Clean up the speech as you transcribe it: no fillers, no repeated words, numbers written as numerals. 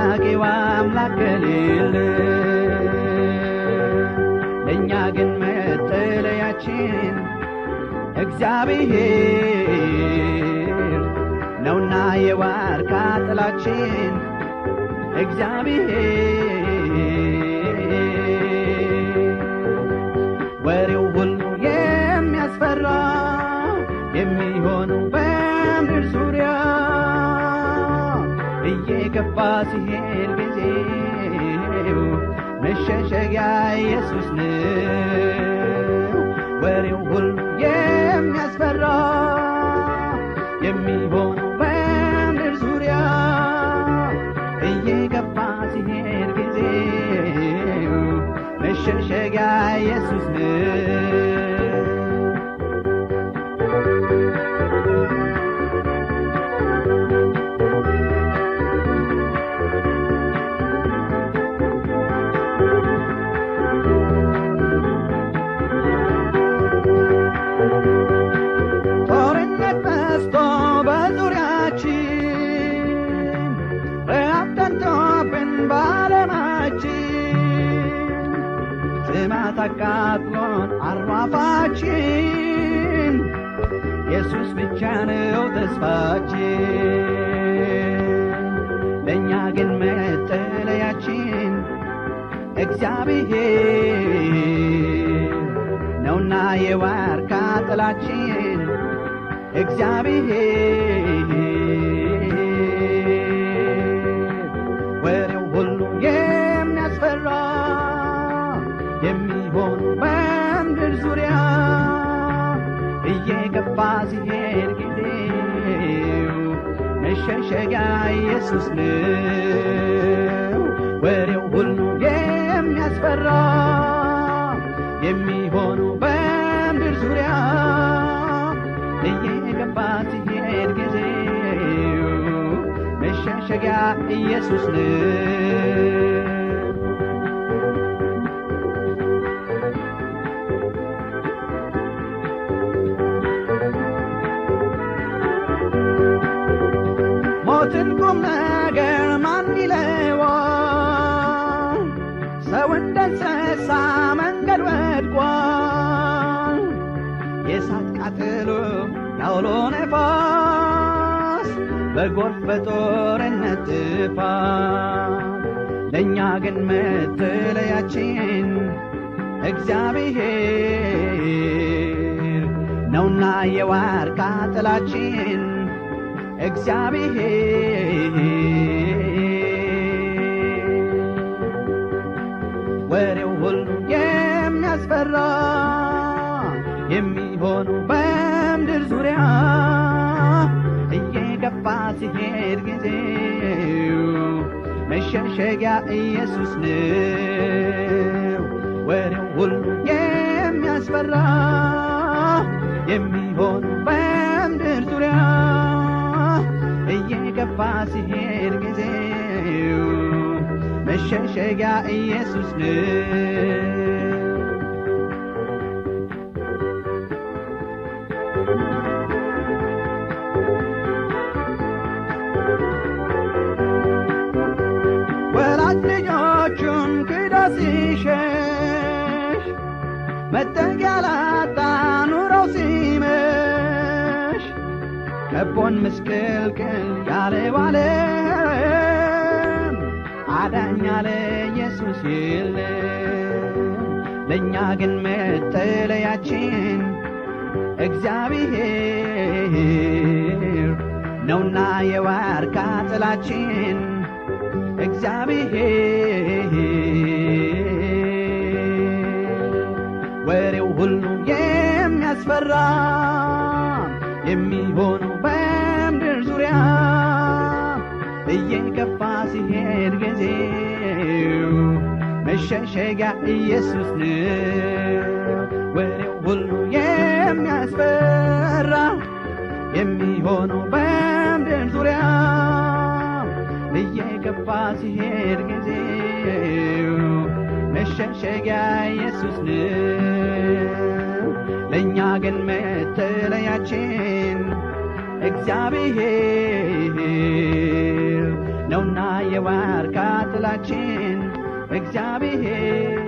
ጠባቂው አምላክ ከሌለ። ለእኛ ግን መጠለያችን እግዚአብሔር ነውና የዋርካ ጥላችን እግዚአብሔር። ወሬው ሁሉ የሚያስፈራ የሚሆነው በምድር ዙሪያ እየገፋ ሲሄድ ጊዜው መሸሸጊያ ኢየሱስ ነው። ወሬው ሁሉ የሚያስፈራ የሚሆነው በምድር ዙሪያ እየገፋ ሲሄድ ጊዜው መሸሸጊያ ኢየሱስ ነው። ጦርነት በዝቶ በዙሪያችን ረሃብ ጠንቶብን በዓለማችን ጥማት አቃጥሎን አሯፋችን ኢየሱስ ብቻ ነው ተስፋችን። ለእኛ ግን መጠለያችን እግዚአብሔር ነውና የዋርካ ጥላችን እግዚአብሔር። ወሬው ሁሉ የሚያስፈራ የሚሆን በምድር ዙሪያ እየገፋ ሲሄድ ጊዜው መሸሸጊያ ኢየሱስ ነው። ወሬው ሁሉ የሚያስፈራ የሚሆነው በምድር ዙሪያ እየገፋ ሲሄድ ጊዜው መሸሸጊያ ኢየሱስ ነው። ሞትን ቁም ነገር ማን ይለዋል? ሰው እንደ እንስሳ መንገድ ወድቋል። የእሳት ቃጠሎ የአውሎ ነፋስ በጎርፍ በጦርነት ጥፋት። ለእኛ ግን መጠለያችን እግዚአብሔር ነውና የዋርካ ጥላችን እግዚአብሔር። ወሬው ሁሉ የሚያስፈራ የሚሆነው በምድር ዙሪያ እየገፋ ሲሄድ ጊዜው መሸሸጊያ ኢየሱስ ነው። ወሬው ሁሉ የሚያስፈራ የሚሆነው በምድር ዙሪያ እየገፋ ሲሄድ ጊዜው መሸሸጊያ ኢየሱስ ነው። ወላጅ ልጆቹን ክዶ ሲሸሽ መጠጊያ ላጣ ኑሮው ሲመሽ ከቦን ምስቅልቅል ያለ ዓለም አዳኝ አለ ኢየሱስ የለም። ለእኛ ግን መጠለያችን እግዚአብሔር ነውና የዋርካ ጥላችን እግዚአብሔር። ወሬው ሁሉ የሚያስፈራ የሚሆነው በምድር ዙሪያ እየገፋ ሲሄድ ጊዜው መሸሸጊያ ኢየሱስ ነው። ወሬው ሁሉ የሚያስፈራ የሚሆነው በምድር ዙሪያ እየገፋ ሲሄድ ጊዜው መሸሸጊያ ኢየሱስ ነው። ለእኛ ግን መጠለያችን እግዚአብሔር ነውና የዋርካ ጥላችን እግዚአብሔር።